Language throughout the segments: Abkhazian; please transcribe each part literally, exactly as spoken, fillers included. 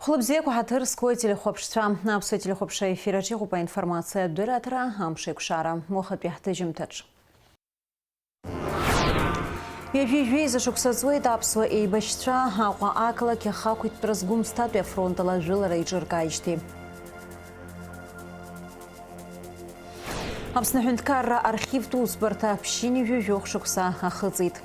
Хәлыбзиақәа ҳаҭыр зқәу ателехәаԥшцәа, аԥсуа телехәаԥшра ефир аҿы иҟоуп аинформациатә дырраҭара, амш еиқәшара, уахатәи ҳҭыжьымҭаҿ. Ҩажәи жәеиза шықәса ҵуеит аԥсуа еибашьцәа Аҟәа ақалақь ахақәиҭтәра згәымсҭатәи афронт ала ажәылара еиҿыркааижьҭеи. Аԥсны аҳәынҭқарра архивтә усбарҭа ԥшьынҩажәи жәохә шықәса ахыҵит.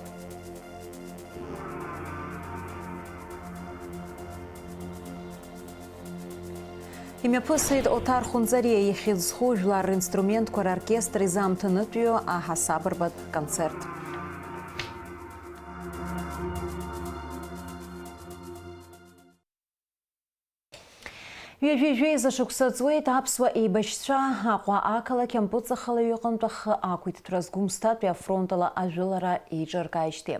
Имҩаԥысит Оҭар Хәынҵариа ихьӡ зху жәлар ринструментқәа роркестр изы амҭанытәиу аҳасабырбатә концерт. Ҩажәи жәеиза шықәса ҵуеит аԥсуа еибашьцәа Аҟәа ақалақь ампыҵахалаҩ иҟынтә ахы ақәиҭтәра згәымсҭатәи афронт ала ажәылара еиҿыркааижьҭеи.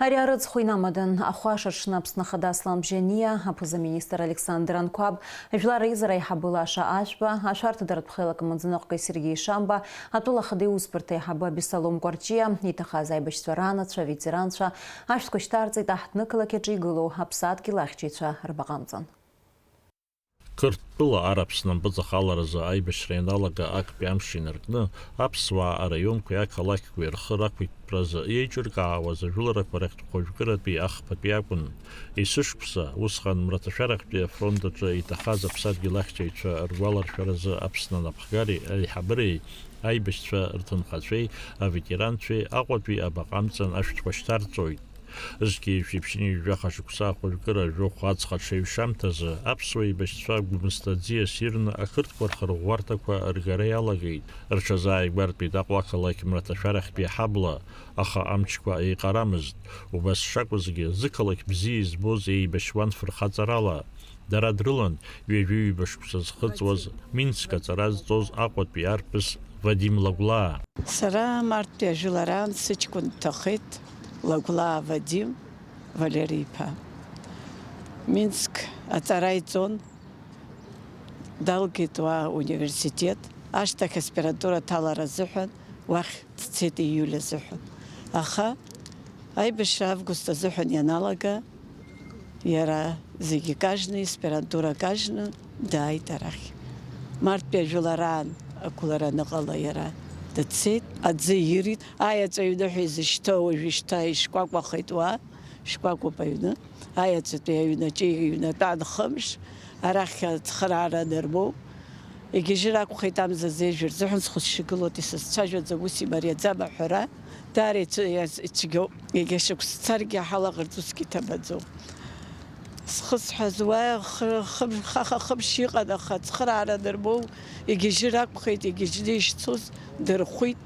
Ари арыцхә инамадан ахәаша аҽны Аԥсны Ахада Аслан Бжьаниа, аԥыза-министр Александр Анқәаб, жәлар реизара аиҳабы Лаша Ашәба, ашәарҭадаратә хеилак амаӡаныҟәгаҩ Сергеи Шамба, атәыла ахада иусбарҭа аиҳабы Абессалом Кәарҷиа, иҭахаз аибашьцәа ранацәа, аветеранцәа, ашәҭқәа шьҭарҵеит аҳҭнықалақь аҿы игылоу аԥсадгьыл ахьчаҩцәа рбаҟа амҵан. Қырҭтәыла Ар-Аԥсны ампыҵахаларазы аибашьра ианалага актәи амш инаркны, аԥсуаа араионқәеи ақалақьқәеи рхы рақәиҭтәразы еиҿыркаауаз ажәыларақәа рахьтә хәажәкыратәи ахԥатәи акәын. Есышықәса, усҟан мраҭашәарахьтәи афронт аҿы иҭахаз аԥсадгьыл ахьчаҩцәа ргәаларшәаразы Аԥсны анапхгареи аиҳабыреи, аибашьцәа рҭынхацәеи аветеранцәеи Аҟәатәи абаҟа амҵан ашәҭқәа шьҭарҵоит. Зқьи жәшәи ԥшьынҩажәи жәаха шықәса ахәажәкыра жәохә аҵх аҽеиҩшамҭазы аԥсуа еибашьцәа Гәмысҭа аӡиас ирны ақырҭқәа рхырӷәӷәарҭақәа ргара иалагеит. Рҽазааигәартәит Аҟәа ақалақь мраҭашәарахьтәи аҳабла, аха амчқәа еиҟарамызт. Убас шакәызгьы, зықалақь бзиа избоз еибашьуан фырхаҵарала. Дара дрылан ҩажәи ҩба шықәса зхыҵуаз Минск аҵара зҵоз Аҟәатәи арԥыс Вадим Лагәлаа. Сара марттәи ажәылараан сыҷкәын дҭахеит, Лагәлаа Вадим Валери-иԥа. Минск аҵара иҵон, далгеит уа ауниверситет, ашьҭахь аспирантура аҭалара азыҳәан уахь дцеит ииуль азыҳәан. Аха аибашьра август азыҳәан ианалага, иара зегьы кажьны, аспирантура кажьны дааит арахь. Марттәи ажәылараан ақәлара аныҟала иара дцеит, аӡы ирит, аеҵәа аҩны ҳәа изышьҭоу уажәшьҭа ишкәакәахеит уа, шкәакәоуп аҩны, аеҵәатәи аҩнаҿы иҩнатәан хымш, арахь ацхыраара анырмоу, егьыжьыр акәхеит амза зеижәыр, зыҳәан схәыцшьа гылоит, исызцәажәаӡом, ус имариаӡам аҳәара, даара ицәгьоуп, егьа шықәс царгьы ҳалаӷырӡ усгьы иҭабаӡом. Зхысҳәаз уа хы-, хымш, хаха хымш иҟан, аха ацхыраара анырмоу, егьыжьыр акәхеит, егьыжьны ишцоз дырхәит,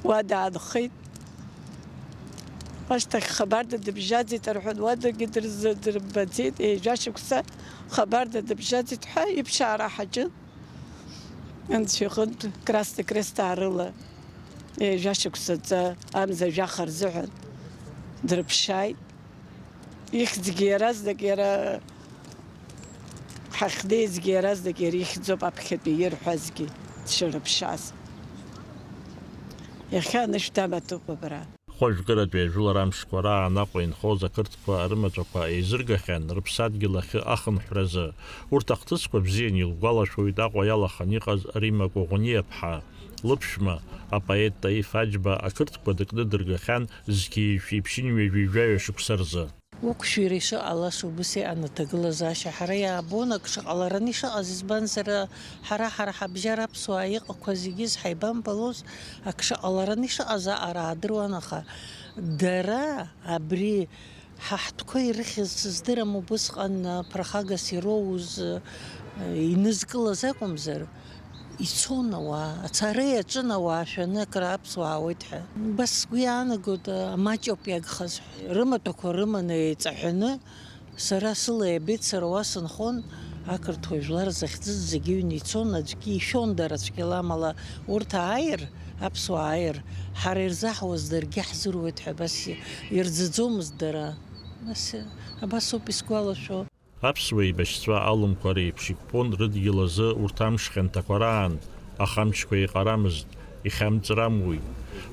уа даанхеит. Ашьҭахь Хабарда дыбжьаӡит рҳәан, уадагьы дырза-, дырбаӡеит, ҩажәа шықәса Хабарда дыбжьаӡит ҳәа иԥшаара ҳаҿын. Анцәа иҟынтә Красный Крест аарыла ҩажәа шықәсаҵа амза жәаха рзыҳәан дрыԥшааит. Ихьӡгьы иаразнак иара ҳахьнеизгьы иаразнак иара ихьӡоуп аԥхьатәи ирҳәазгьы дшырыԥшааз. Иахьа анышә дамаҭәоуп абра. Хәажәкыратәи ажәылара амшқәа раан Аҟәа инхоз ақырҭқәа рымаҵәақәа еизыргахьан рыԥсадгьыл ахьы ахынҳәразы. Урҭ ахҭысқәа бзианы илгәалашәоит Аҟәа иалаханы иҟаз Римма Кәаӷәаниаԥҳа, лыԥшәма, апоет Таиф Аџьба ақырҭқәа дыкны дыргахьан зқьи жәшәи ԥшьынҩажәи жәаҩа шықәса рзы. Уқәшәира ишыҟалаша убыс иҟан аҭагылазаашьа. Ҳара иаабон ак шаҟа лараны ишыҟаз, избанзар, ҳара, ҳара ҳабжьара аԥсуаа иҟақәа зегьы зҳаибамбалоз ак шаҟа лараны ишыҟаз аҟара аадыруан, аха дара абри ҳа ҳтәқәа ирыхьыз сыздырам, убысҟан ԥырхагас ироуз, инызкылаз акәымзар, ицон ауаа, ацара иаҿын ауаа шәаны акыр аԥсуаа аауеит ҳәа. Убас сгәы иаанагоит, амаҷ ауп иагхаз ҳәа. Рымаҭәақәа рыманы еиҵаҳәаны, сара сыла иабеит, сара уа сынхон, ақырҭуа жәлар захьӡыз зегьы ҩны ицон, аӡәгьы ишәон дара цәгьала, амала урҭ ааир, аԥсуаа ааир, ҳара ирзаҳуаз даргьы ҳзыруеит ҳәа абас ирӡаӡомызт дара. Нас, абас ауп исгәалашәо. Аԥсуа еибашьцәа алымқәа реиԥш иқәԥон рыдгьыл азы урҭ амш хьанҭақәа раан, аха амчқәа еиҟарамызт, ихьамҵрамуит.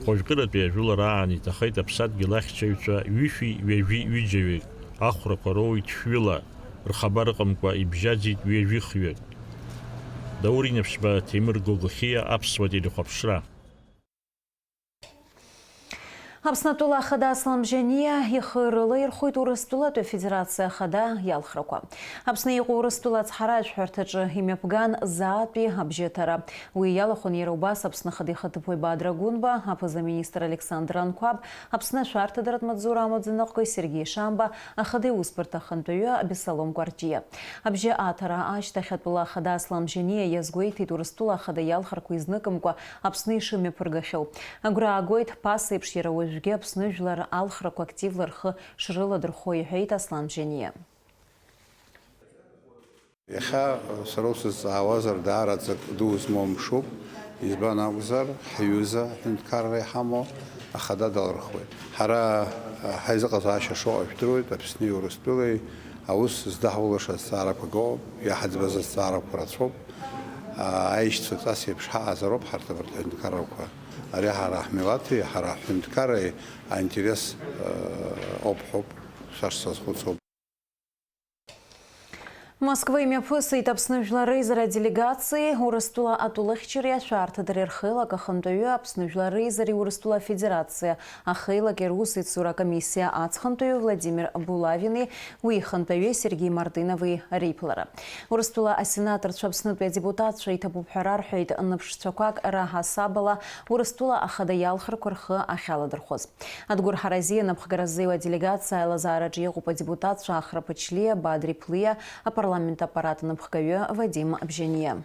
Хәажәкыратәи ажәылара аан иҭахеит аԥсадгьыл ахьчаҩцәа ҩышәи ҩажәи ҩыџьаҩык, ахәрақәа роуит шәҩыла. Рхабар ыҟамкәа ибжьаӡит ҩажәихҩык. Даур Инаԥшьба, Ҭемыр Гогохиа, Аԥсуа телехәаԥшра. Аԥсны атәыла ахада Аслан Бжьаниа ихы рылаирхәит Урыстәылатәи Афедерациа ахада иалхрақәа. Аԥсны иҟоу Урыстәыла ацҳаражәҳәарҭаҿы имҩаԥган заатәи абжьаҭара. Уи иалахәын иара убас Аԥсны ахада ихаҭыԥуаҩ Бадра Гәынба, аԥыза-министр Александр Анқәаб, Аԥсны ашәарҭадаратә маҵзура амаӡаныҟәгаҩ Сергеи Шамба, ахада иусбарҭа ахантәаҩы Абессалом Кәарҷиа. Абжьы аҭара ашьҭахь атәыла ахада Аслан Бжьаниа иазгәеиҭеит Урыстәыла ахада иалхрақәа изныкымкәа Аԥсны ишымҩаԥыргахьоу. Агәра аагоит, ԥасеиԥш иара уажәгьы Аԥсны жәлар алхрақәа активла рхы шрыладырхәо, иҳәеит Аслан Бжьаниа. Иахьа сара усызҵаауазар, даара ҵак ду змоу мшуп, избан акәзар, ҳҩыза ҳҳәынҭқарра иҳамоу ахада далырхуеит. Ҳара ҳаизыҟазаашьа шоуа жәдыруеит, Аԥсни Урыстәылеи аус здаҳулаша азҵаарақәа ыҟоуп, иаҳаӡбаз азҵаарақәа рацәоуп. Аишьцәа ҵас еиԥш ҳаҟазароуп ҳарҭ абарҭ аҳәынҭқаррақәа. Ари ҳара ҳмилаҭи ҳара ҳҳәынҭқарреи аинтерес, э, ауп ҳәоуп, са сазхәыцуа. Москва имҩаԥысит Аԥсны жәлар реизара аделегациеи Урыстәыла атәылахьчареи ашәарҭадареи рхеилак ахантәаҩы, Аԥсны жәлар реизареи Урыстәыла Афедерациа ахеилаки русеицура акомиссиа аҵхантәаҩы Владимир Булавини уи ихантәаҩы Сергеи Мартынови реиԥылара. Урыстәыла асенаторцәа Аԥснытәи адепутатцәа иҭабуп ҳәа рарҳәеит ныԥшцәақәак раҳасабала Урыстәыла ахада иалхрақәа рхы ахьаладырхәыз. Адгәыр Ҳаразиа анапхгара ззеиуа аделегациа аилазаараҿы иҟоуп адепутатцәа Ахра Ԥычлиа, Бадри Ԥлиа, апарламент аппарат анапхгаҩы Вадим Бжьаниа.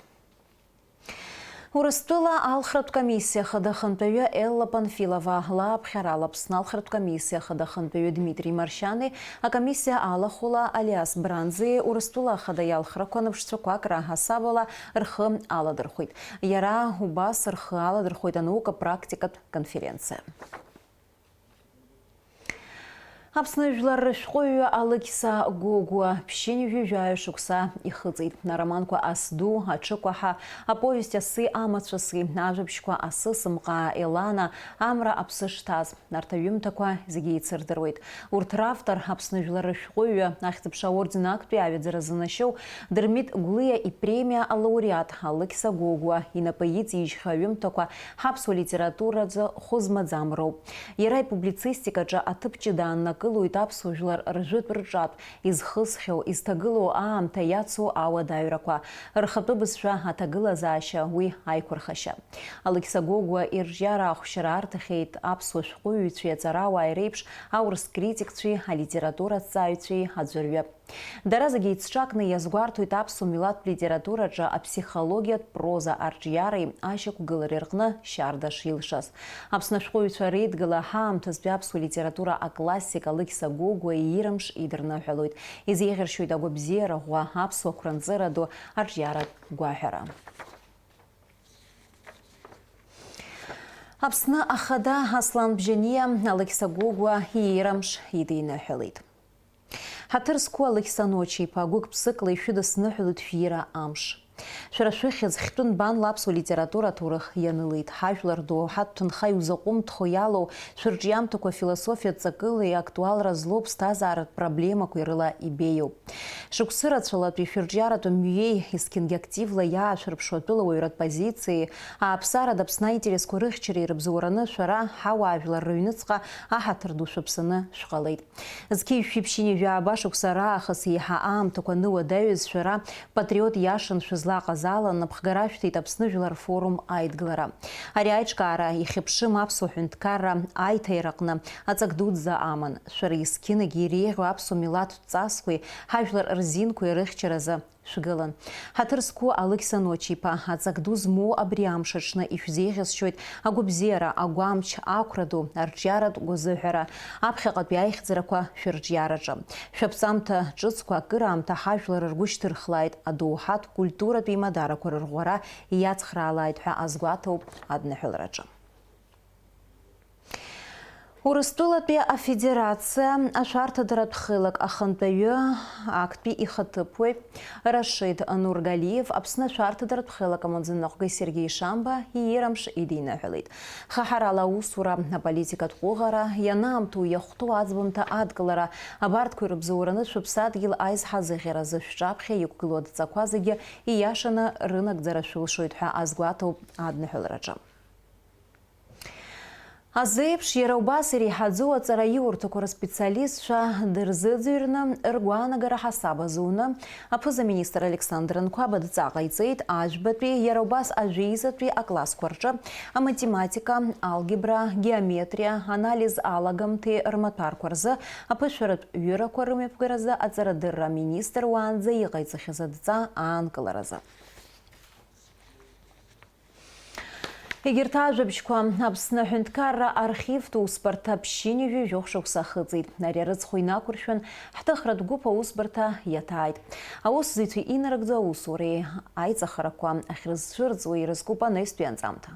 Урыстәыла алхратә комиссиа хада хантәаҩы Елла Панфилова лааԥхьарала Аԥсны алхратә комиссиа хада хантәаҩы Дмитри Маршьани, акомиссиа алахәыла Алиас Бранӡеи Урыстәыла ахада иалхрақәа ныԥшцәақәак раҳасабала рхы аладырхәит. Иара убас рхы аладырхәит анаука-практикатә конференциа. Аԥсны жәлар рышәҟәыҩҩы Алықьса Гогәуа ԥшьынҩажәи жәаҩа шықәса ихыҵит. Ароманқәа Ас ду, Аҽыкәаҳа, аповесть Асы амацәысы, ажәабжьқәа Асы сымҟаа, Елана, Амра аԥсы шҭаз, арҭ аҩымҭақәа зегьы еицырдыруеит. Урҭ равтор, Аԥсны жәлар рышәҟәыҩҩы, Ахьӡ-аԥша аорден актәи аҩаӡара занашьоу Дырмит Гәлиа ипремиа алауреат Алықьса Гогәуа инапы иҵижьхьоу аҩымҭақәа ҳаԥсуа литератураҿы хәы змаӡам роуп. Иара ипублицистикаҿы аҭыԥ ҷыда ааннакылоит аԥсуа жәлар ржәытә рҿатә, изхысхьоу, изҭагылоу аамҭа иацу ауадаҩрақәа, рхатәы бызшәа аҭагылазаашьа, уи аиқәырхашьа. Алықьса Гогәуа ирҿиара ахәшьара арҭахьеит аԥсуа шәҟәыҩҩцәеи аҵарауааи реиԥш аурыс критикцәеи алитература азҵааҩцәеи аӡәырҩы. Дара зегьы еицҿакны иазгәарҭоит аԥсуа милаҭтә литератураҿы аԥсихологиатә проза арҿиареи ашьақәгылареи рҟны шьарда шилшаз. Аԥсны ашәҟәыҩҩцәа реидгыла ҳаамҭазтәи аԥсуа литература аклассик Алықьса Гогәуа иира мш идырныҳәалоит. Изеиӷьаршьоит агәабзиара ӷәӷәа аԥсуа қәранҵыра ду арҿиаратә гәаҳәара. Аԥсны ахада Аслан Бжьаниа Алықьса Гогәуа иира мш идиныҳәалеит. Ҳаҭыр зқәу Алықьса Ночи-иԥа, гәык-ԥсыкла ишәыдысныҳәалоит шәира амш. Шәара шәыхьӡ хьтәы нбанла аԥсуа литература аҭоурых ианылеит. Ҳажәлар доуҳатә ҭынха иузаҟәымҭхо иалоу шәырҿиамҭақәа философиатә ҵакылеи актуалра злоу ԥсҭазааратә проблемақәеи рыла ибеиоуп. Шықәсы рацәалатәи шәырҿиаратә мҩеи, есқьынгьы активла иаашәырԥшуа атәылауаҩратә позициеи, ааԥсарада Аԥсны аинтересқәа рыхьчареи рыбзоураны шәара, ҳауаажәлар рыҩныҵҟа аҳаҭыр ду шәыԥсаны шәҟалеит. Зқьи жәшәи ԥшьынҩажәи жәаба шықәса раахыс еиҳа аамҭақәа ныуадаҩыз шәара, патриот иашан шәызлаҟаз ала, напхгара шәҭеит Аԥсны Жәлар Форум аидгылара. Ари аиҿкаара ихьыԥшым аԥсуа ҳәынҭқарра аиҭаираҟны аҵак дуӡӡа аман. Шәара есқьынагьы иреиӷьу аԥсуа милаҭтә ҵасқәеи ҳажәлар рзинқәеи рыхьчаразы шәгылан. Ҳаҭыр зқәу Алықьса Ночи-иԥа, аҵак ду змоу абри амш аҽны ишәзеиӷьасшьоит агәабзиара, агәамч, ақәра ду, арҿиаратә гәазыҳәара, аԥхьаҟатәи аихьӡарақәа шәырҿиараҿы. Шәаԥҵамҭа ҿыцқәа акыраамҭа ҳажәлар ргәы шьҭырхлааит, адоуҳатә культуратә еимадарақәа рырӷәӷәара иацхраалааит ҳәа азгәаҭоуп адныҳәалараҿы. Урыстәылатәи Афедерациа ашәарҭадаратә хеилак ахантәаҩы, актәи ихаҭыԥуаҩ Рашид Нургалиев Аԥсны ашәарҭадаратә хеилак амаӡаныҟәгаҩ Сергеи Шамба иирамш идиныҳәалеит. Хаҳарала аусура, аполитикатә ҟәыӷара, ианаамҭоу иахәҭоу аӡбамҭа адкылара, абарҭқәа ирыбзоураны шәыԥсадгьыл аизҳа азыӷьаразы шәҿаԥхьа иқәгылоу адҵақәа зегьы ииашаны рынагӡара шәылшоит ҳәа азгәаҭоуп адныҳәалараҿы. Азеиԥш, иара убас иреиҳаӡоу аҵараиурҭақәа рспециалистцәа дырзыӡырҩны, ргәаанагара ҳасаб азуны, аԥыза-министр Александр Нқәаба адҵа ҟаиҵеит, ажәбатәи, иара убас ажәеизатәи аклассқәа рҿы аматематика, алгебра, геометриа, анализ алагамҭеи рмаҭәарқәа рзы аԥышәаратә ҩырақәа рымҩаԥгаразы аҵарадырра аминистр уаанӡа иҟаиҵахьаз адҵа аанкыларазы. Егьырҭ ажәабжьқәа, Аԥсны аҳәынҭқарра архивтә усбарҭа ԥшьынҩажәи жәохә шықәса ахыҵит. Ари арыцхә инақәыршәан, ҳҭыхратә гәыԥ аусбарҭа иаҭааит. Аусзуҩцәа инарыгӡо аусуреи аиҵахарақәа ахьрызцәырҵуа ирызкуп анаҩстәи анҵамҭа.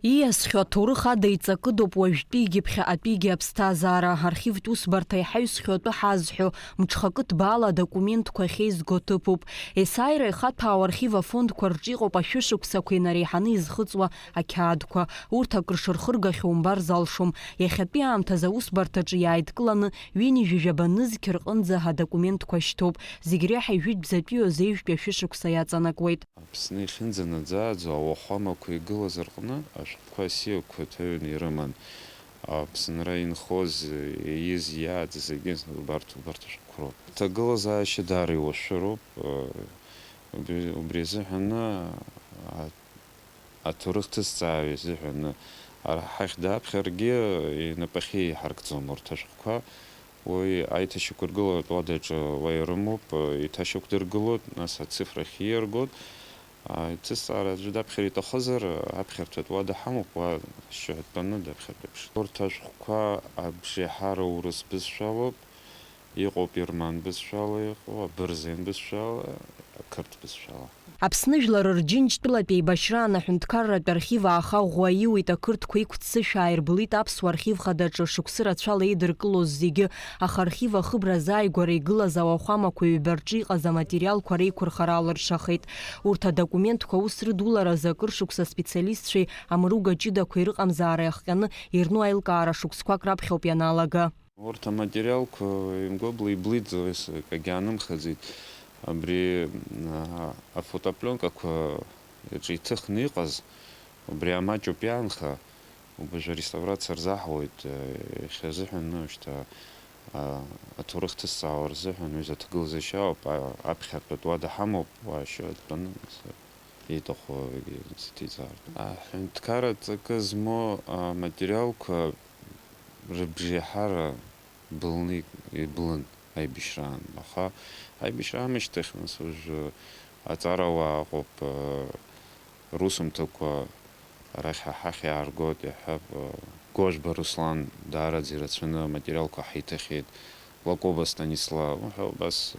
Ииасхьоу аҭоурых ада иҵакыдоуп уажәтәигьы ԥхьаҟатәигьы аԥсҭазаара. Архивтә усбарҭа иҳаҩсхьоу атәы ҳазҳәо, мҽхакы ҭбаала адокументқәа ахьеизго ҭыԥуп. Есааира ихаҭәаау архив афондқәа рҿы иҟоуп ашәышықәсақәа инареиҳаны изхыҵуа ақьаадқәа. Урҭ акыр шырхыргахьоу умбар залшом. Иахьатәи аамҭазы аусбарҭаҿы иааидкыланы ҩынҩажәи жәаба нызқь рҟынӡа адокументқәа шьҭоуп. Зегь реиҳа ижәытәӡатәиу азеижәтәи ашәышықәса иаҵанакуеит. Аԥсны ихьынӡанаӡааӡо ауахәамақәа игылаз рҟны ашәҟәқәа асиақәа ҭаҩны ирыман. Аԥсынра инхоз, ииз, иааӡаз зегьы убарҭ, убарҭ ашәҟәқәа роуп. Аҭагылазаашьа даара иуашәыроуп. Убри, убри азыҳәаны, а, аҭоурых ҭызҵаауа изыҳәаны, ара ҳахь дааԥхьаргьы инапахьы иҳаркӡом урҭ ашәҟәқәа. Уи аиҭашьақәыргыларатә уадаҿы уа ирымоуп, иҭашьақәдыргылоит, нас ацифра ахь ииаргоит. Иҭысҵаара аӡәы даԥхьар иҭахызар, аԥхьарҭатә уада ҳамоуп, уа ашьшьыҳәа дтәаны даԥхьартә еиԥш. Урҭ ашәҟәқәа абжеиҳара урыс бызшәалоуп, иҟоуп ерман бызшәала иҟоу, абырзен бызшәала, ақырҭ бызшәала. Аԥсны жәлар рџьынџьтәылатә еибашьраан аҳәынҭқарратә архив ааха ӷәӷәа аиуит, ақырҭқәа иқәццышә ааирбылит аԥсуа архив хадаҿы шықәсы рацәала еидыркылоз зегьы, аха архив ахыбра азааигәара игылаз ауахәамақәа ҩба рҿы иҟаз аматериалқәа реиқәырхара алыршахеит. Урҭ адокументқәа аус рыдуларазы акыр шықәса специалистцәеи амруга ҷыдақәеи рыҟамзаара иахҟьаны ирну аилкаара шықәсқәак раԥхьоуп ианалага. Урҭ аматериалқәа имгәабла иблиӡӡоз акгьы аанымхаӡеит. Абри, а, афотопленкақәа иаҿы иҭыхны иҟаз, убри амаҷуп иаанха, убыжә ареставрациа рзаҳауеит, а, иахьазыҳәан, ну, шьҭа, а, аҭоурых ҭызҵаауа рзыҳәан, уи аҭагылазаашьа ауп, а, аԥхьартәатә уада ҳамоуп, уа ашьшьыҳәа дтәаны, нас, ииҭаху егьи зҭиҵаартә. Аҳәынҭқарра ҵакы змоу аматериалқәа рыбжеиҳара былны иблын аибашьраан. Аха аибашьра аамышьҭахь, нас, уажәы аҵарауаа ыҟоуп, русумҭақәа арахь ҳахь иааргоит, иаҳҳәап, Гожба Руслан даараӡа ирацәаны аматериалқәа ҳаиҭахьеит, Лакоба Станислав, уҳәа убас,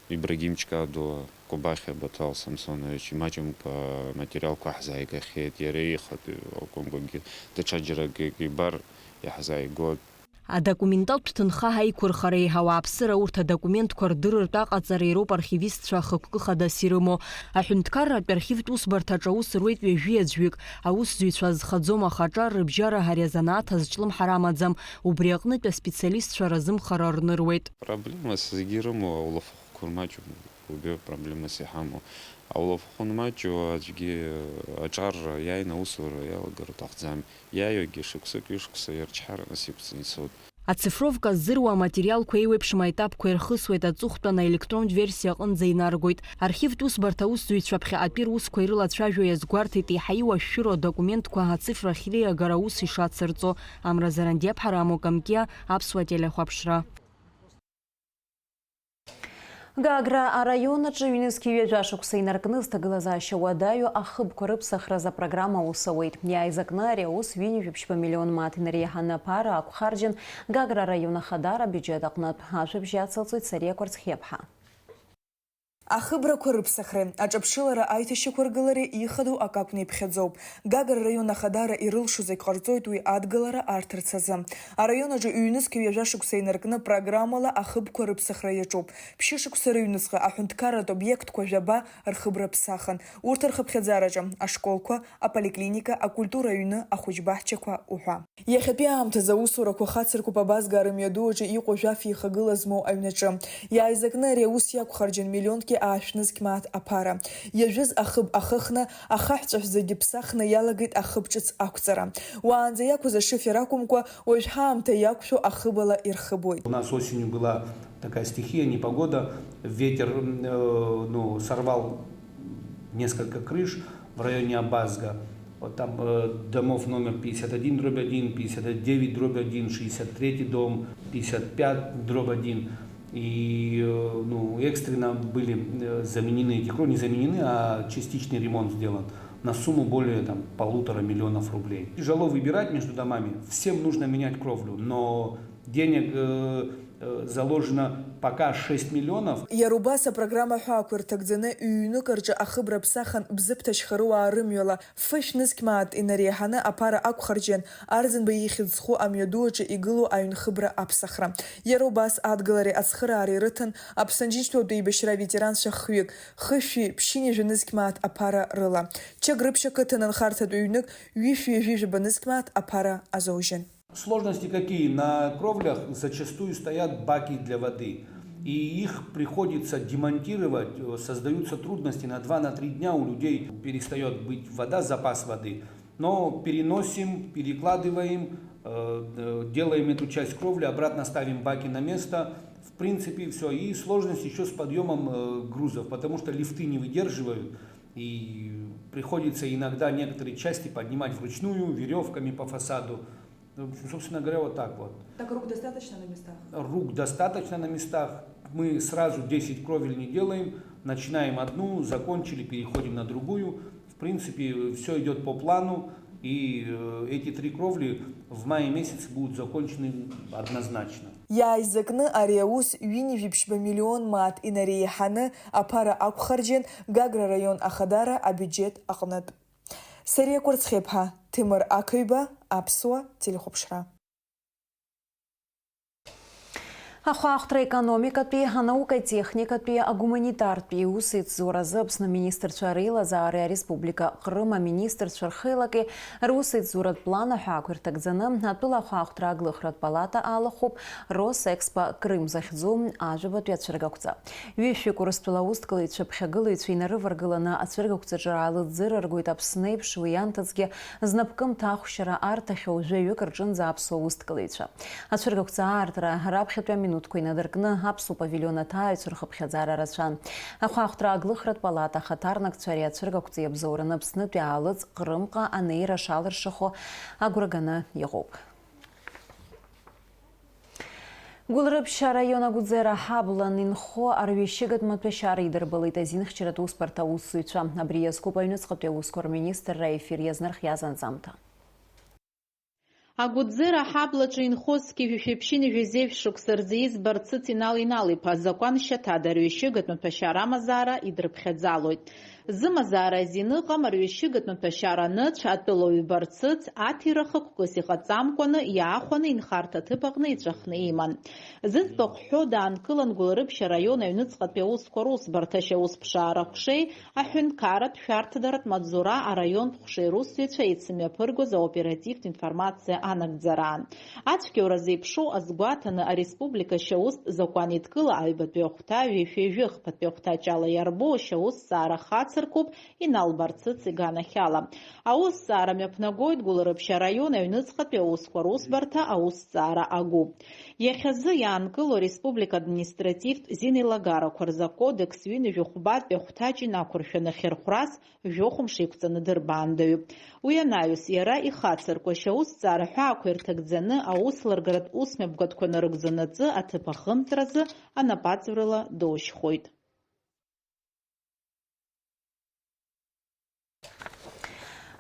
Ибрагим Ҷкадуа, Кобахьиа Баҭал Самсонович, имаҷымкәа аматериалқәа ҳзааигахьеит, иара ихатәы акәымкәагьы даҽаџьаракгьы ибар иаҳзааигоит. Адокументалтә ҭынха ҳаиқәырхареи ауааԥсыра урҭ адокументқәа рдырыртә аҟаҵара ироуп архивистцәа хықәкы хадас ирымоу. Аҳәынҭқарратә архивтә усбарҭаҿы аус руеит ҩажәи аӡәҩык. Аусзуҩцәа азхаӡом ахаҿар рыбжьара ари азанааҭ азҿлымҳара амаӡам, убри аҟнытә аспециалистцәа разымхара рныруеит. Проблемас зегьы ирымоу аулафахәқәа рмаҷуп, убриоуп проблемас иҳамоу. Аулафахәы анмаҷу аӡәгьы аҿарра иааины аусура иалагар аҭахӡам. Иааиуагьы шықәсык, ҩышықәса ирчҳар, нас иқәҵны ицоит. Ацифровка ззыруа аматериалқәа еиуеиԥшым аетапқәа ирхысуеит, аҵыхәтәан аелектронтә версиа аҟынӡа инаргоит. Архивтә усбарҭа аусзуҩцәа ԥхьаҟатәи русқәа ирылацәажәо иазгәарҭеит еиҳа иуашәшәыроу адокументқәа ацифра ахьреиагара аус ишацырҵо. Амра Зарандиаԥҳа, Рамо Камкиа, Аԥсуа телехәаԥшра. Гагра араион аҿы ҩнызқь ҩажәа шықәса инаркны зҭагылазаашьа уадаҩу ахыбқәа рыԥсахразы апрограмма аус ауеит. Иааизакны ари аус ҩынҩажәи ԥшьба миллион мааҭ инареиҳаны аԥара ақәхарџьын Гагра араион ахадара абиуџьет аҟнытә. Ажәабжь иацылҵоит Сариа Кәарцхиаԥҳа. Ахыбрақәа рыԥсахреи аҿаԥшылара аиҭашьақәыргылареи ихадоу акы акәны иԥхьаӡоуп. Гагра раион ахадара ирылшо зегь ҟарҵоит уи адгылара арҭарц азы. Араион аҿы ҩнызқьи ҩажәа шықәса инаркны программала ахыбқәа рыԥсахра иаҿуп. Ԥшьышықәса рыҩнуҵҟа аҳәынҭқарратә обиектқәа жәаба рхыбра ԥсахын. Урҭ рхыԥхьаӡараҿы ашколқәа, аполиклиника, акультура аҩны, ахәыҷбаҳчақәа уҳәа. Иахьатәи аамҭазы аусурақәа хацыркуп абазгаа рымҩаду аҿы иҟоу жәаф еихагыла змоу аҩнаҿы. Иааизакны ари аус иақәхарџьан миллионкгьы аашә нызқь мааҭ аԥара. Иажәыз ахыб ахыхны, ахаҳә ҵәахә зегьы ԥсахны иалагеит ахыб ҿыц ақәҵара. Уаанӡа иақәыз ашифер акәымкәа, уажә ҳаамҭа иақәшәо ахыбала ирхыбуеит. У нас осенью была такая стихия, непогода, ветер, м, э, ну, сорвал несколько крыш в районе Абазга. Вот там, э, домов номер пятьдесят один дробь один, пятьдесят девять дробь один, шестьдесят третий дом, пятьдесят пять дробь один. И, э, ну, экстренно были, э, заменены эти кровли, не заменены, а частичный ремонт сделан на сумму более, там, полутора миллионов рублей. Тяжело выбирать между домами, всем нужно менять кровлю, но денег, э, э, заложено пока шесть миллионов. Иара убас апрограмма аҳәаақәа ирҭагӡаны ҩ-ҩнык рҿы ахыбра ԥсахын Бзыԥҭа Шьхарыуаа рымҩала фышә нызқь мааҭ инареиҳаны аԥара ақәхарџьиан Арӡынба ихьӡ зху амҩаду аҿы игылоу аҩнхыбра аԥсахра. Иара убас адгылареи ацхыраареи рыҭан Аԥсны Џьынџьтәылатә еибашьра аветеранцәа хҩык, хышәи ԥшьынҩажәа нызқь мааҭ аԥара рыла. Чагрыԥшь ақыҭан анхарҭатә ҩнык ҩышәи ҩажәи жәаба нызқь мааҭ аԥара азоужьын. Сложности какие? На кровлях зачастую стоят баки для воды. И их приходится демонтировать, э, создаются трудности на два, на три дня у людей, перестаёт быть вода, запас воды. Но переносим, перекладываем, э, э, делаем эту часть кровли, обратно ставим баки на место. В принципе, всё. И сложность ещё с подъёмом, э, грузов, потому что лифты не выдерживают, и приходится иногда некоторые части поднимать вручную, верёвками по фасаду. Ну, собственно говоря, вот так вот. Так рук достаточно на местах? Рук достаточно на местах. Мы сразу десять кровель не делаем. Начинаем одну, закончили, переходим на другую. В принципе, всё идёт по плану, и, э, эти три кровли в мае месяце будут закончены однозначно. Иааизакны ари аус ҩынҩажәи ԥшьба миллион мааҭ инареиҳаны аԥара ақәхарџьиан Гагра раион ахадара абиуџьет аҟнытә. Сариа Кәарцхьиаԥҳа, Ҭемыр Ақаҩба, Аԥсуа телехәаԥшра. Ахәаахәҭра, аекономикатәи, анаукатә техникатәи, агуманитартәи усеицзуразы Аԥсны аминистрцәа реилазаареи ареспублика Ҟрым аминистрцәа рхеилаки русеицзуратә план аҳәаақәа ирҭагӡаны атәыла ахәаахәҭра аглыхратә палата алахәуп Росэкспо Крым захьӡу ажәабатәи ацәыргақәҵа. Ҩышәҩык Урыстәыла аусҭгалаҩцәа ԥхьагылаҩцәа инарываргыланы ацәыргақәҵаҿы аалыҵзырыргоит Аԥсны еиԥш уи анҭыҵгьы знапкымҭа ахәшьара арҭахьоу жәаҩык рҿынӡа аԥсуа усҭгалаҩцәа. Ацәыргақәҵа аартра раԥхьатәи аминуҭқәа инадыркны аԥсуа павилион аҭааҩцәа рхыԥхьаӡара рацәан. Ахәаахәҭра аглыхратә палата ахаҭарнакцәа ари ацәыргақәҵа иабзоураны Аԥснытәи аалыҵ Ҟрымҟа анеира шалыршахо агәра ганы иҟоуп. Гәылрыԥшь араион Агәыӡера аҳаблан инхо арҩашьыгатә маҭәашьара идырбалеит азинхьчаратә усбарҭа аусзуҩцәа. Абри иазкуп аҩныҵҟатәи аусқәа рминистрра аефир иазнархиаз анҵамҭа. Агәыӡера аҳаблаҿы инхо зқьи жәшәи ԥшьынҩажәи жәеиза шықәса рзы избарц Инал Инал-иԥа азакәан шьаҭада арҩашьыгатә маҭәашьара амазаара идырԥхьаӡалоит. Зымазаара азин ыҟам арҩашьыгатә маҭәашьара аныцә атәылауаҩ Барцыц аҭира хықәкыс иҟаҵамкәаны иаахәаны инхарҭа аҭыԥ аҟны иҵәахны иман. Зыӡбахә ҳәо даанкылан Гәылрыԥшь араион аҩныҵҟатәи аусқәа русбарҭа ашьаусԥшаара аҟәшеи аҳәынҭқарратә шәарҭадаратә маҵзура араионтә ҟәшеи русзуҩцәа еицымҩаԥыргоз аоперативтә информациа анагӡараан. Ацәгьоура зеиԥшу азгәаҭаны ареспублика ашьаустә закәан еидкыла аҩбатәи ахәҭа ҩышәи жәыхԥатәи ахәҭаҷ ала иарбоу ашьаусҭҵаара хацыркуп Инал Барцыц иганахьала. Аусҭҵаара мҩаԥнагоит Гәылрыԥшь араион аҩныҵҟатәи аусқәа русбарҭа аусҭҵаара агәыԥ. Иахьазы иаанкылоу ареспублика административтә зинеилагарақәа рзы акодекс ҩынҩажәи хәбатәи ахәҭаҷ инақәыршәаны ахьырхәрас жәохә мшы иқәҵаны дырбаандаҩуп. Уи анаҩс, иара ихацырку ашьаусҭҵаара аҳәаақәа ирҭагӡаны, аусеилыргаратә усмҩаԥгатәқәа нарыгӡонаҵы аҭыԥ ахымҵразы анапаҵаҩрала доушьхоит.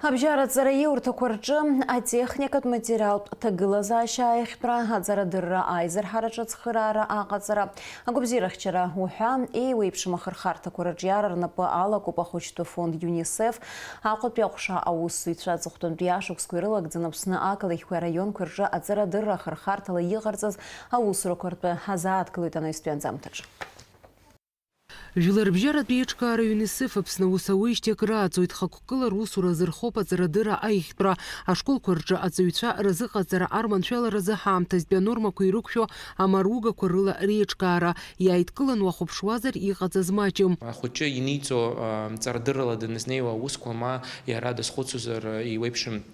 Абжьаратә ҵараиурҭақәа рҿы атехникатә материалтә ҭагылазаашьа аиӷьтәра, аҵарадырра аизырҳараҿы ацхыраара аҟаҵара, агәабзиарахьчара уҳәа еиуеиԥшым ахырхарҭақәа рыҿиара рнапы алакуп ахәыҷтәы фонд ЮНИСЕФ, Аҟәатәи аҟәша аусзуҩцәа аҵыхәтәантәи ашықәсқәа ирылагӡаны Аԥсны ақалақьқәеи араионқәеи рҿы аҵарадырра ахырхарҭала иҟарҵаз аусурақәа ртәы ҳазааҭгылоит анаҩстәи анҵамҭаҿы. Жәларбжьаратә еиҿкаара ЮНИСЕФ Аԥсны аус ауеижьҭеи акры ааӡоит, хықәкыла русура азырхоуп аҵарадырра аиӷьтәра, ашколқәа рҿы аҵаҩцәа разыҟаҵара арманшәаларазы ҳаамҭазтәи анормақәа ирықәшәо амаругақәа рыла реиҿкаара, иааидкылан уахәаԥшуазар иҟаҵаз маҷым. Ахәыҷы иниҵо, а, ҵарадыррала данызнеиуа аусқәа ма иара дазхәыцуазар, а, еиуеиԥшым,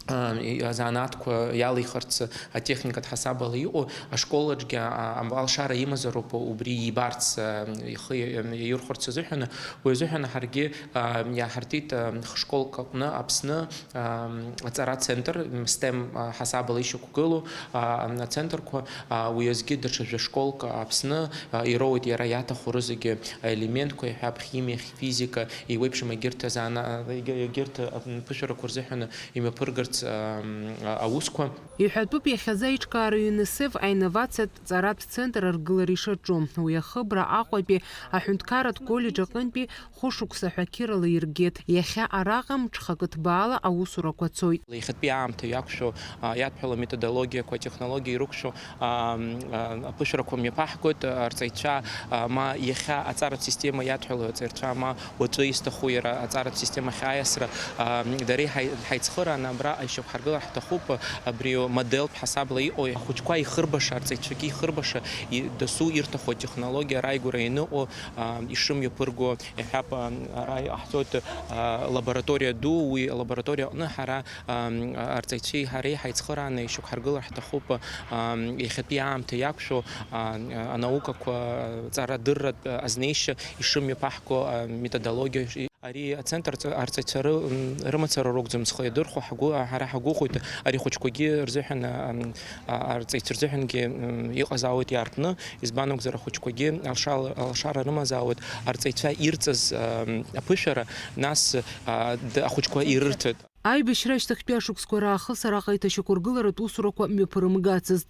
а, и-, азанааҭқәа иалихырц атехникатә ҳасабала иҟоу ашколаҿгьы, а, а, алшара имазароуп убри ибарц, а, ихы иа-, иаирхәарц азыҳәан. Уи азыҳәан ҳаргьы, а, иааҳартит, а, хышколк аҟны Аԥсны, а, аҵара центр, м, стем, а, ҳасабала ишьақәгылоу, а, ацентрқәа, а, уи азгьы даҽа жәа школк Аԥсны, а, ироуеит иара иаҭаху рызегьы аелементқәа, иҳәап, химиа, физика, еиуеиԥшым егьырҭ азаана-, егьырҭ аԥышәарақәа рзыҳәан имҩаԥыргарц, ам, а-, аусқәа. Иҳәатәуп, иахьазы аиҿкаара ЮНИСЕФ аинновациатә ҵаратә центр аргылара ишаҿу. Уи ахыбра Аҟәатәи аҳәынҭқарратә коллеџь аҟынтәи хәышықәса ҳәа қьырала иргеит. Иахьа араҟа мҽхакы ҭбаала аусурақәа цоит. Иахьатәи аамҭа иақәшәо, а, иадҳәало методологиақәа, технологиа ирықәшәо, а, м, а, аԥышәарақәа мҩаԥаҳгоит, а, арҵаҩцәа, а, ма иахьа аҵаратә система иадҳәало арҵаҩцәа, ма уаҵәы изҭаху иара аҵаратә система ахьааиасра, а, м, дареи ҳаи-, ҳаицхырааны абра аишьақәҳаргылар ҳҭахуп, абри модельтә ҳасабла иҟоу ахәыҷқәа ихырбаша, арҵаҩцәагьы ихырбаша, и-, дасу ирҭаху атехнологиа рааигәара ианыҟоу, а, ишымҩаԥырго. Иҳәап, а, ара иҟаҳҵоит, а, лабораториа ду, уи алабораториа аҟны ҳара, а, арҵаҩцәеи ҳареи ҳаицхырааны ишьақәҳаргылар ҳҭахуп, а, иахьатәи аамҭа иақәшәо, а, анаукақәа, ҵарадырратә азнеишьа ишымҩаԥаҳго, а, методологиа. Ари ацентр ц-, арҵаҩцәа ры-, м, рымацара ракәӡам зхы иадырхәо, ҳгәы, а, ҳара ҳагәыӷуеит, ари ахәыҷқәагьы рзыҳәан, а, м, а, арҵаҩцәа рзыҳәангьы, м, иҟазаауеит иаартны. Избан акәзар, ахәыҷқәагьы алшала-, алшара рымазаауеит, арҵаҩцәа ирҵаз, ам, аԥышәара, нас, а, д-, ахәыҷқәа ирырҭоит. Аибашьра ашьҭахьтәи ашықәсқәа раахыс араҟа иҭашьақәыргыларатә усурақәа мҩаԥырымгацызт.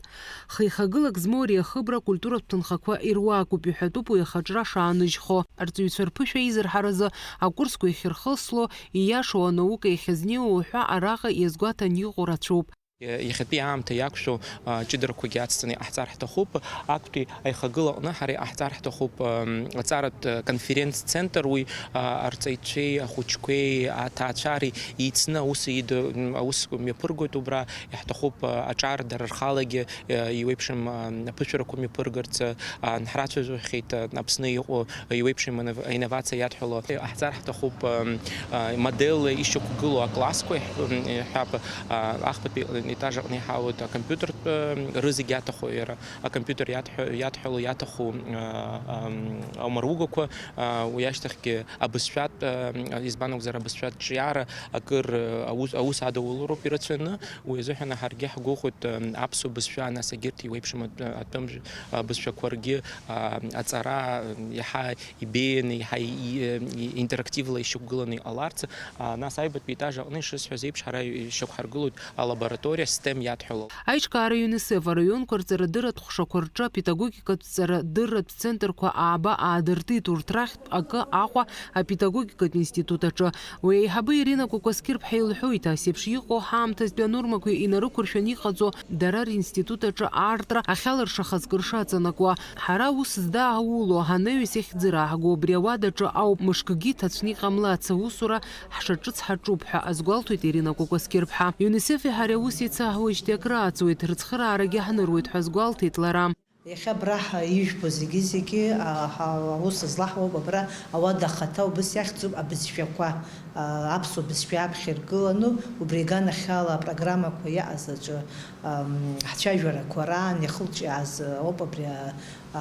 Хеихагылак змоу ари ахыбра акультуратә ҭынхақәа ируакуп, иҳәатәуп уи ахаҿра шааныжьхо. Арҵаҩцәа рԥышәа еизырҳаразы акурсқәа иахьырхысло, ииашоу анаука иахьазнеиуа уҳәа араҟа иазгәаҭан иҟоу рацәоуп. Иахьатәи аамҭа иақәшәо, а, ҷыдарақәагьы ацҵаны иҟаҳҵар ҳҭахуп. Актәи аихагыла аҟны ҳара иҟаҳҵар ҳҭахуп, ам, аҵаратә, а, конференц-центр, уи, а, арҵаҩцәеи ахәыҷқәеи аҭаацәареи еицны аус еиду-, м, аус мҩаԥыргоит убра. Иаҳҭахуп, а, аҿар дара рхалагьы, а, еиуеиԥшым, а, аԥышәарақәа мҩаԥыргарц, а, ҳрацәажәахьеит, а, Аԥсны иҟоу еиуеиԥшым инов-, аинновациа иадҳәало. Иҟаҳҵар ҳҭахуп, ам, а, модел ишьақәгылоу аклассқәа, иҳ-, м, иҳәап, а, ахԥатәи етаж аҟны иҳауеит акомпиутертә, ам, рызегь иаҭаху иара, акомпиутер иадҳәа-, иадҳәало иаҭаху, а, ам, амаругақәа, а, уи ашьҭахьгьы абызшәатә, а, избан акәзар, абызшәатә ҿиара акыр, а, аус, аус адаулароуп ирацәаны, уи азыҳәан ҳаргьы ҳгәыӷуеит, ам, аԥсуа бызшәа, нас егьырҭ еиуеиԥшым атә-, атәым, а, бызшәақәа ргьы, а, аҵара, ам, иаҳа ибеианы, иаҳа и-, и-, интерактивла ишьақәгыланы иҟаларц, а, нас аҩбатәи етаж аҟны, ишысҳәаз еиԥш, ҳара ишьақәҳаргылоит алабораториа стем иадҳәало. Аиҿкаара ЮНИСЕФ араионқәа рҵарадырратә ҟәшақәа рҿы апедагогикатә ҵарадырратә центрқәа ааба аадыртит, урҭ рахьтә акы Аҟәа апедагогикатә институт аҿы. Уи аиҳабы Ирина Кәакәасқьыр-ԥҳа илҳәоит, ас еиԥш иҟоу ҳаамҭазтәи анормақәа инарықәыршәаны иҟаҵоу дара ринститут аҿы аартра ахьалыршахаз кыр шаҵанакуа. Ҳара аус здаауло, ҳанаҩс ихьӡыр ааҳго, убри ауадаҿы ауп, мышкгьы иҭацәны иҟамлац аусура ҳшаҿыц ҳаҿуп ҳәа азгәалҭоит Ирина Кәакәасқьыр-ԥҳа. ЮНИСЕФ-и ҳареи аус еицаҳуеит акры ааҵуеит, рыцхыраарагьы ҳныруеит ҳәа азгәалҭеит лара. Иахьа абра ҳа-, ижәбо зегьы-зегьы, а, ҳа-, аус злаҳуа ауп, абра ауада ахаҭа убыс иахьӡуп абызшәақәа, а, аԥсуа бызшәа аԥхьа иргыланы, убри аганахьала апрограммақәа иааз аҿы, ам, ҳцәажәарақәа раан иахылҿиааз ауп абри, а,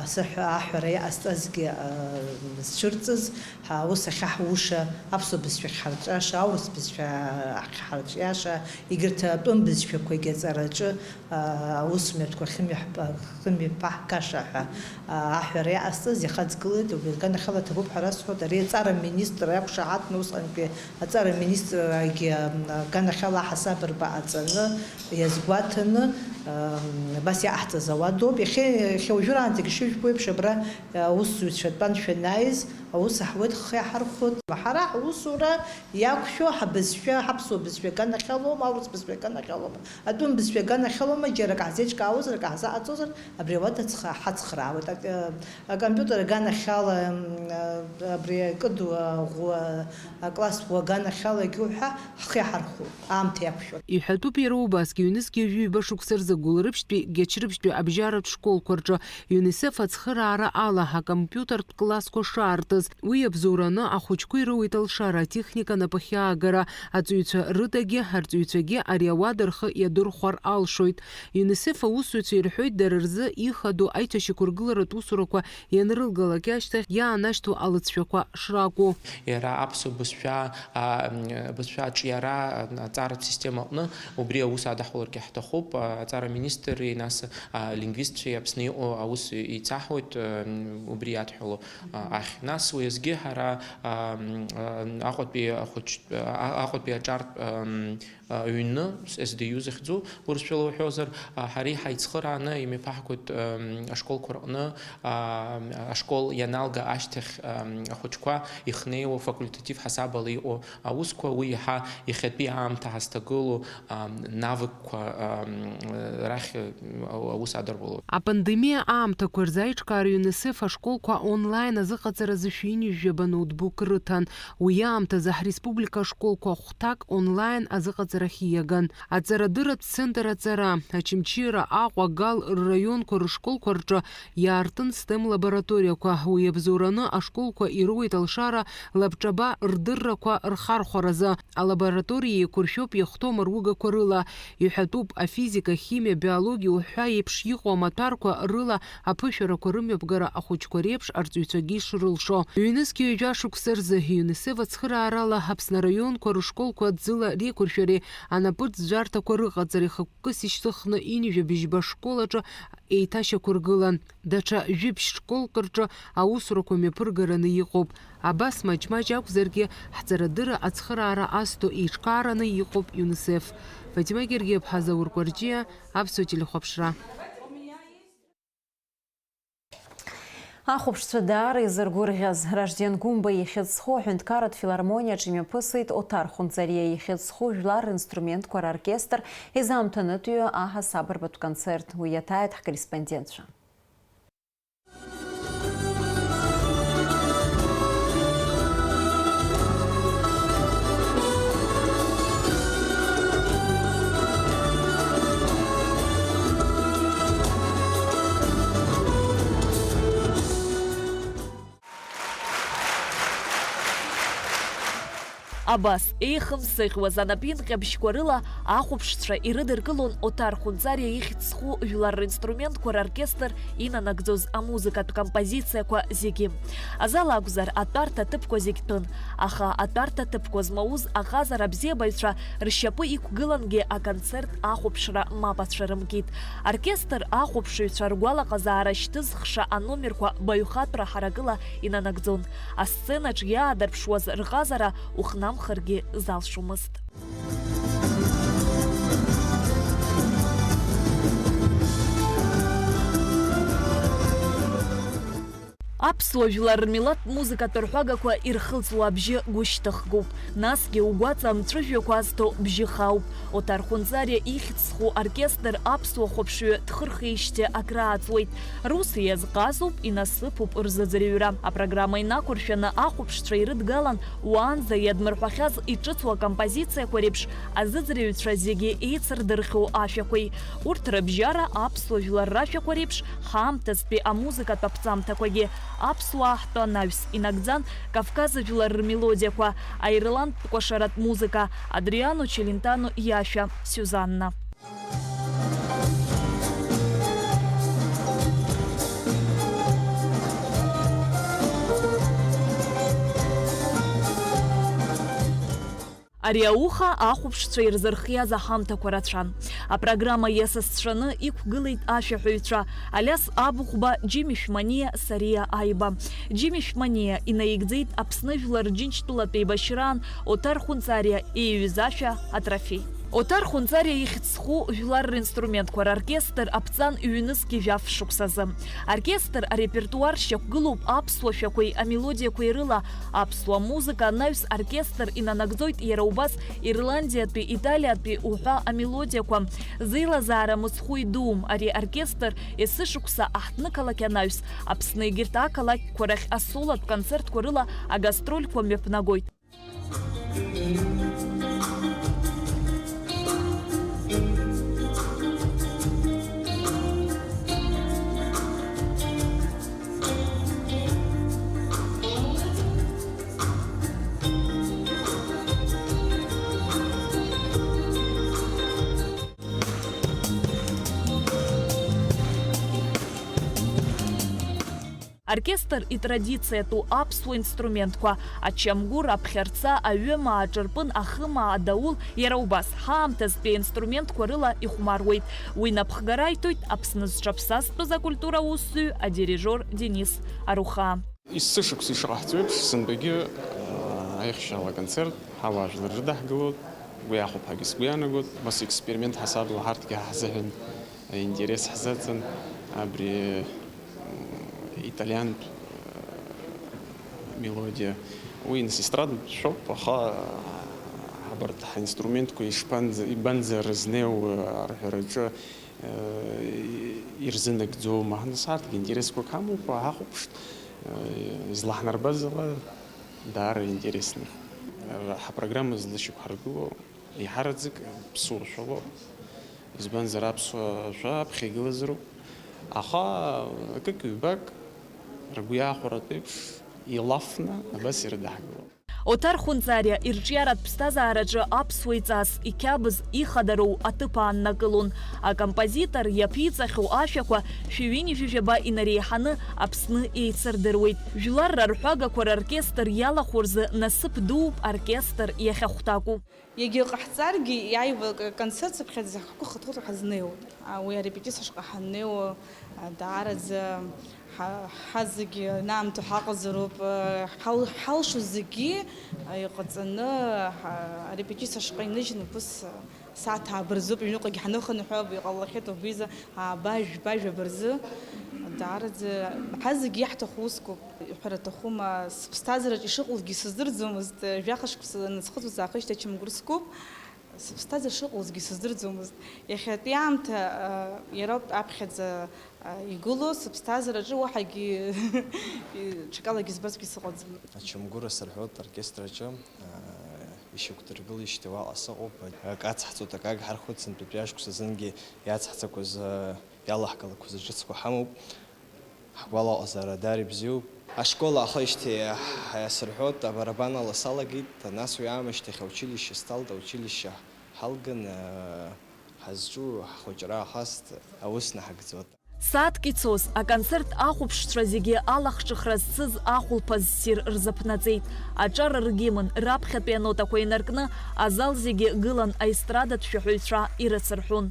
Сыҳәа аҳәара иҟасҵазгьы, а, зцәырҵыз, ҳа, ус ахьаҳуша, аԥсуа бызшәа ахьҳарҿиаша, аурыс бызшәа ахьҳарҿиаша, егьырҭ атәым бызшәақәагьы аҵараҿы, а, аусмҩаԥгатәқәа ахьымҩаҳп-, ахьымҩаԥаҳгаша ҳәа, а, аҳәара иҟасҵаз иахаҵгылеит, убри аганахьала иҭабуп ҳәа расҳәоит, ари аҵара аминистр иақәшаҳаҭны усҟантәи аҵара аминистррагьы, м, аганахьала аҳасабырба ҟаҵаны, иазгәаҭаны, м, абас иаҟаҳҵаз ауадоуп. Иахьа, иахьа уажәраанӡагьы шыжәбо еиԥш, абра, а, аусзуҩцәа тәан шәанааиз, аус аҳуеит, ҳхы иаҳархәоит. Ҳара ҳусура иақәшәо ҳабызшәа, ҳаԥсуа бызшәа аганахьалоума, аурыс бызшәа аганахьалоума, атәым бызшәа аганахьалоума, џьара акы ҳзеиҿкаауазар, акы ҳзаҟаҵозар, абри ауада ацха-, ҳацхраауеит. Ак-, акомпиутер аганахьала, м, абри акыду аӷәы-, акласс ӷәы аганахьалагьы уҳәа ҳхы иаҳархәоит, аамҭа иақәшәоит. Иҳәатәуп иара убасгьы, ҩнызқьи ҩажәи ҩба шықәса рзы Гәылрыԥшьтәи, Гьачрыԥшьтәи абжьаратә школқәа рҿы ЮНИСЕФ ацхыраара ала акомпиутертә классқәа шаартыз. Уи иабзоураны ахәыҷқәа ирыуеит алшара, атехника анапахьы аагара. Аҵаҩцәа рыдагьы, арҵаҩцәагьы ари ауада рхы иадырхәар алшоит. ЮНИСЕФ аусзуҩцәа ирҳәоит, дара рзы ихадоу аиҭашьақәыргыларатә усурақәа ианрылгалак ашьҭахь иаанашьҭуа алыҵшәақәа шракәу. Иара аԥсуа бызшәа, а, м, бызшәа аҿиара, а, аҵаратә система аҟны убри аус адаҳуларгьы ҳҭахуп. А, аҵара министри, нас, а, лингвистцәеи Аԥсны иҟоу аус еицаҳуеит, а, м, убри иадҳәалоу, а, ахь. Нас уеизгьы ҳара, а, м, а, Аҟәатәи ахәыҷ-, а, Аҟәатәи аҿартә, а, м, а, ҩны, С Д Ю захьӡу, урысшәала уҳәозар, а, ҳара иҳаицхырааны имҩаԥаҳгоит, ам, ашколқәа рҟны, а, ашкол ианалга ашьҭахь, ам, ахәыҷқәа ихнеиуа факультатив ҳасабала иҟоу аусқәа, уи иаҳа иахьатәи аамҭа ҳазҭагылоу, ам, навыкқәа, ам, рахь, а, аус адырбалоит. Апандемиа аамҭақәа рзы аиҿкаара ЮНИСЕФ ашколқәа онлайн азыҟаҵаразы шәи ҩынҩажәаба ноутбук рыҭан. Уи аамҭазы ҳреспублика ашколқәа хәҭак онлайн азыҟаҵарахь ииаган. Аҵарадырратә центр аҵара, Очамчыра, Аҟәа, Гал рраионқәа рышколқәа рҿы иаартын стем лабораториақәа. Уи иабзоураны ашколқәа ироуеит алшара лабҿаба рдыррақәа рхархәаразы. Алабораториа еиқәыршәоуп иахәҭоу амаругақәа рыла. Иҳәатәуп, афизика, ахимиа, абиологиа уҳәа еиԥш иҟоу амаҭәарқәа рыла аԥышәарақәа рымҩаԥгара ахәыҷқәа реиԥш арҵаҩцәагьы ишрылшо. Ҩнызқьи ҩажәа шықәса рзы ЮНИСЕФ ацхыраарала Аԥсны араионқәа рышколқәа ӡыла реиқәыршәареи анапыҵӡәӡәарҭақәа рыҟаҵареи хықәкыс ишьҭыхны ҩынҩажәи жәаба школ аҿы еиҭашьақәыргылан. Даҽа жәибжь школк рҿы аусурақәа мҩаԥыргараны иҟоуп. Абас маҷ-маҷ акәзаргьы, ҳҵарадырра ацхыраара азҭо еиҿкаараны иҟоуп ЮНИСЕФ. Фатима Гергиаԥҳа, Заур Кәарҷиа, Аԥсуа телехәаԥшра. Ахәаԥшцәа даара изыргәырӷьаз Ражден Гәымба ихьыӡ зху аҳәынҭқарратә филармониаҿы имҩаԥысит Оҭар Хәынҵариа ихьыӡ зху жәлар ринструментқәа роркестр изаамҭанытәиу аҳасабырбатә концерт. Уи иаҭааит ҳкорреспондентцәа. Абас, еихымсыӷьуаз анапеинҟьабжьқәа рыла ахәаԥшцәа ирыдыркылон Оҭар Хәынҵариа ихьӡ зху жәлар ринструментқәа роркестр инанагӡоз амузыкатә композициақәа зегьы. Азал акәзар, атәарҭа ҭыԥқәа зегь тәын, аха атәарҭа ҭыԥқәа змауз аҟазара абзиабаҩцәа ршьапы иқәгылангьы аконцерт ахәаԥшра мап ацәырымкит. Оркестр ахәаԥшыҩцәа ргәалаҟазаара шьҭызхша аномерқәа баҩхатәра ҳаракыла инанагӡон. Асценаҿ иаадырԥшуаз рҟазара ухнамхыргьы залшомызт. Аԥсуа жәлар рмилаҭтә музыкатә рҳәагақәа ирхылҵуа абжьы гәышьҭыхгоуп, насгьы угәаҵа амҵәыжәҩақәа азҭо бжьы хаауп. Оҭар Хәынҵариа ихьӡ зху оркестр аԥсуа хәаԥшҩы дхырхижьҭеи акрааҵуеит. Рус иазҟазоуп, инасыԥуп рзыӡырҩра. Апрограмма инақәыршәаны ахәаԥшцәа ирыдгалан, уаанӡа иадмырҳәахьаз иҿыцу акомпозициақәа реиԥш, азыӡырҩцәа зегьы еицырдырхьоу ашәақәеи. Урҭ рыбжьара аԥсуа жәлар рашәақәа реиԥш, ҳаамҭазтәи амузыкатә аԥҵамҭақәагьы аԥсуаа ҳтәы анаҩс инагӡан, Кавказ жәлар рмелодиақәа, аирландтә кәашаратә музыка, Адриано Челентано иашәа, Сюзанна. Ари ауха ахәаԥшцәа ирзырхиаз аҳамҭақәа рацәан. Апрограмма иасасцәаны иқәгылеит ашәаҳәаҩцәа Алиас Абыхәба, Џьими Шәманиа, Сариа Аиба. Џьими Шәманиа инаигӡеит Аԥсны Жәлар Џьынџьтәылатә еибашьраан Оҭар Хәынҵариа ииҩыз ашәа атрофеи. Оҭар Хәынҵариа ихьӡ зху жәлар ринструментқәа роркестр аԥҵан ҩнызқьи жәаф шықәсазы. Аоркестр арепертуар шьақәгылоуп аԥсуа шәақәеи амелодиақәеи рыла. Аԥсуа музыка анаҩс аоркестр инанагӡоит иара убас Ирландиатәи, Италиатәи уҳәа амелодиақәа. Зеилазаара мыцхәы идуум ари аоркестр, есышықәса аҳҭнықалақь анаҩс Аԥсны егьырҭ ақалақьқәа рахь асолотә концертқәа рыла агастрольқәа мҩаԥнагоит. Аоркестр итрадициатәу аԥсуа инструментқәа, ачамгәыр, аԥхьарца, аҩымаа, аҿырпын, ахымаа, адаул, иара убас, ҳаамҭазтәи аинструментқәа рыла ихәмаруеит. Уи напхгара иҭоит Аԥсны зҽаԥсазтәыз акультура усзуҩ адирижиор Денис Арухаа. Есышықәса ишыҟаҳҵо еиԥш, сынтәагьы, аа, аихшьала аконцерт ҳауаажәлар рыдаҳгылоит. Уи ахәаԥ ҳәагьы сгәы иаанагоит. Убас експеримент ҳасабла ҳарҭгьы ҳзыҳәан аинтерес ҳзаҵан абри, м, италиантә, э, мелодиа. Уи, нас, естрадатә шәоуп, аха, а, абарҭ ҳинструментқәа ишԥанӡа-, ибанӡа рызнеиуа арҳәараҿы, э, ирзынагӡома? Нас, арҭгьы интересқәак ҳамоуп, ҳахәаԥшт, э, излаҳнарбаз ала даара интересны. Ҳапрограмма злышьақәҳаргыло еиҳараӡак ԥсуа шәалоуп. Избанзар, аԥсуа жәа аԥхьа игылазароуп. Аха акык-ҩбак ргәы иаахәаратәеиԥш, илафны абас ирыдаҳгылоуп. Оҭар Хәынҵариа ирҿиаратә ԥсҭазаараҿы аԥсуа иҵас, иқьабз, ихадароу аҭыԥ ааннакылон. Акомпозитор иаԥиҵахьоу ашәақәа шәи ҩынҩажәи жәаба инареиҳаны Аԥсны еицырдыруеит. Жәлар рарҳәагақәа роркестр иалахәу рзы насыԥ дууп оркестр иахьахәҭаку. Егьа ҟаҳҵаргьы, иааиуа к-, концерт цыԥхьаӡа ҳгәы хыҭхыҭуа ҳазнеиуеит. А, уи арепетициа шҟа ҳаннеиуа, а, даараӡа ҳа-, ҳазегьы анаамҭоу ҳаҟазароуп, а, ҳал-, ҳалшо зегьы, а, иҟаҵаны, ҳа-, арепетициа шҟа иныжьны убыс, а, сааҭ ааба рзоуп, аҩныҟагьы ҳаныхынҳәып, иҟалахьеит убри изы ааба, жәба, жәаба рзы. Даараӡа ҳазегьы иаҳҭаху усқәоуп. Иҳәара аҭахума, сыԥсҭазаараҿ ишыҟоугьы сыздырӡомызт, жәаха шықәса анысхыҵуаз аахижьҭеи ачамгәыр скуп, сыԥсҭазаара шыҟоугьы сыздырӡомызт. Иахьатәи аамҭа, а, иара ауп аԥхьаӡа, а, игылоу, сыԥсҭазаараҿы уаҳагьы ҽакалагьы збазгьы сыҟаӡам. Ачамгәыр асырҳәоит оркестр аҿы, а, ишьақәдыргылеижьҭеи уаҟа сыҟоуп. Акы ацҳҵоит, акагь ҳархәыцын, ҩынтәатәи ашықәс азынгьы иацҳҵақәаз, а, иалаҳгалақәаз аҿыцқәа ҳамоуп. Ҳгәалаҟазаара даара ибзиоуп. Ашкол аахижьҭеи ҳаиасырҳәоит, абарабан ала салагеит, нас уи аамышьҭахь аучилишьче сҭалт, аучилишьче ҳалган, ҳазҿу ҳхәыҷра аахаст, аус наҳагӡот. Сааҭк ицоз, аконцерт ахәаԥшцәа зегьы алахҿыхра зцыз ахәылԥаз ссир рзыԥнаҵеит. Аҿар ргимн раԥхьатәи анотақәа инаркны, азал зегьы гылан аестрадатә шәаҳәаҩцәа ирыцырҳәон.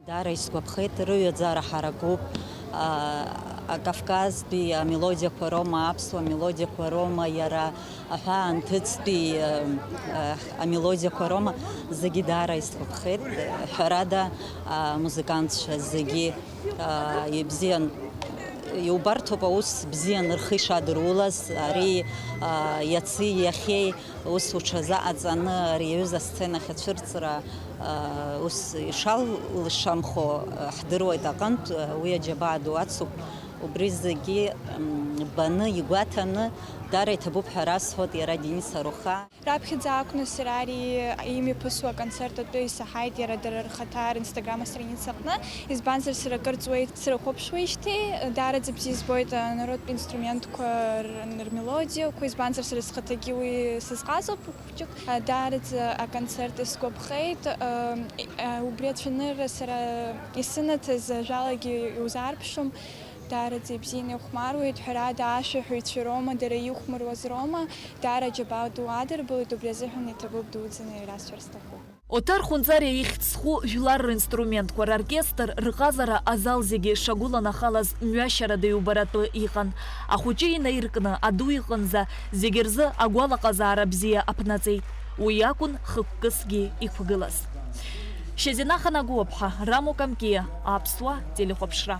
Даара исгәаԥхеит, рыҩаӡара ҳаракуп. А, акавказтәи амелодиақәа роума, аԥсуа мелодиақәа роума, иара аҳәаанҭыҵтәи, а, а, амелодиақәа роума, зегьы даара исгәаԥхеит. Ҳәарада, амузыкантцәа зегьы, а, ибзиан, иубарҭоуп аус бзиан рхы ишадырулаз, ари, а, иаци иахьеи Ус уҽазаҟаҵаны ари аҩыза асценахь ацәырҵра, ус ишалшамхо ҳдыруеит аҟынтә, уи аџьабаа ду ацуп. Убри зегьы, м, баны, игәаҭаны, даара иҭабуп ҳәа расҳәоит иара Денис Аруха. Раԥхьаӡа акәны сара ари имҩаԥысуа аконцерт атәы исаҳаит иара дара рхаҭа ринстаграм астраница аҟны, избанзар сара акыр ҵуеит срыхәаԥшуеижьҭеи, даараӡа бзиа избоит анародтә инструментқәа р-, рмелодиақәа, избанзар сара схаҭагьы уи сызҟазоуп хәҷык, даараӡа аконцерт сгәаԥхеит, ы, ы, убри ацәанырра сара исынаҭаз ажәалагьы иузаарԥшуам. Даараӡа ибзианы ихәмаруеит, ҳәарада, ашәаҳәаҩцәа роума, дара ихәмаруаз роума, даара аџьабаа ду адырбалеит, убри азыҳәан иҭабуп дуӡӡаны ирасҳәар сҭахуп. Оҭар Хәынҵариа ихьӡ зху жәлар ринструментқәа роркестр рҟазара азал зегьы шагәыланахалаз мҩашьарада иубаратәы иҟан. Ахәыҷы инаиркны аду иҟынӡа зегьы рзы агәалаҟазаара бзиа аԥнаҵеит. Уи акәын хықәкысгьы иқәгылаз. Шьазина Ханагәыаԥҳа, Рамо Камкиа, Аԥсуа телехәаԥшра.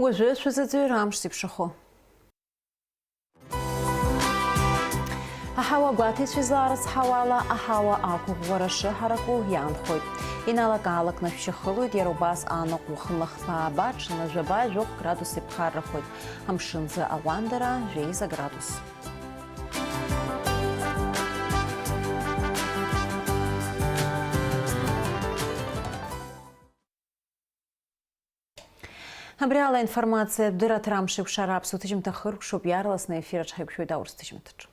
Уажәы шәазыӡырҩыр амш зеиԥшрахо. Аҳауа гәаҭеицәа излаарыцҳауа ала, аҳауа ақәыӷәӷәара шыҳараку иаанхоит. Иналак-аалакны шәшьахылоит, иара убас анаҟә уахынла хԥа ааба, ҽынла жәаба, жәохә градус иԥхаррахоит. Амшынӡы ауандара жәеиза градус. Абри ала аинформациатә дырраҭара Амшеикәшара аԥсуа ҭыжьымҭа хыркәшоуп, иаарласны аефир аҿы ҳаиқәшәоит аурыс ҭыжьымҭаҿы.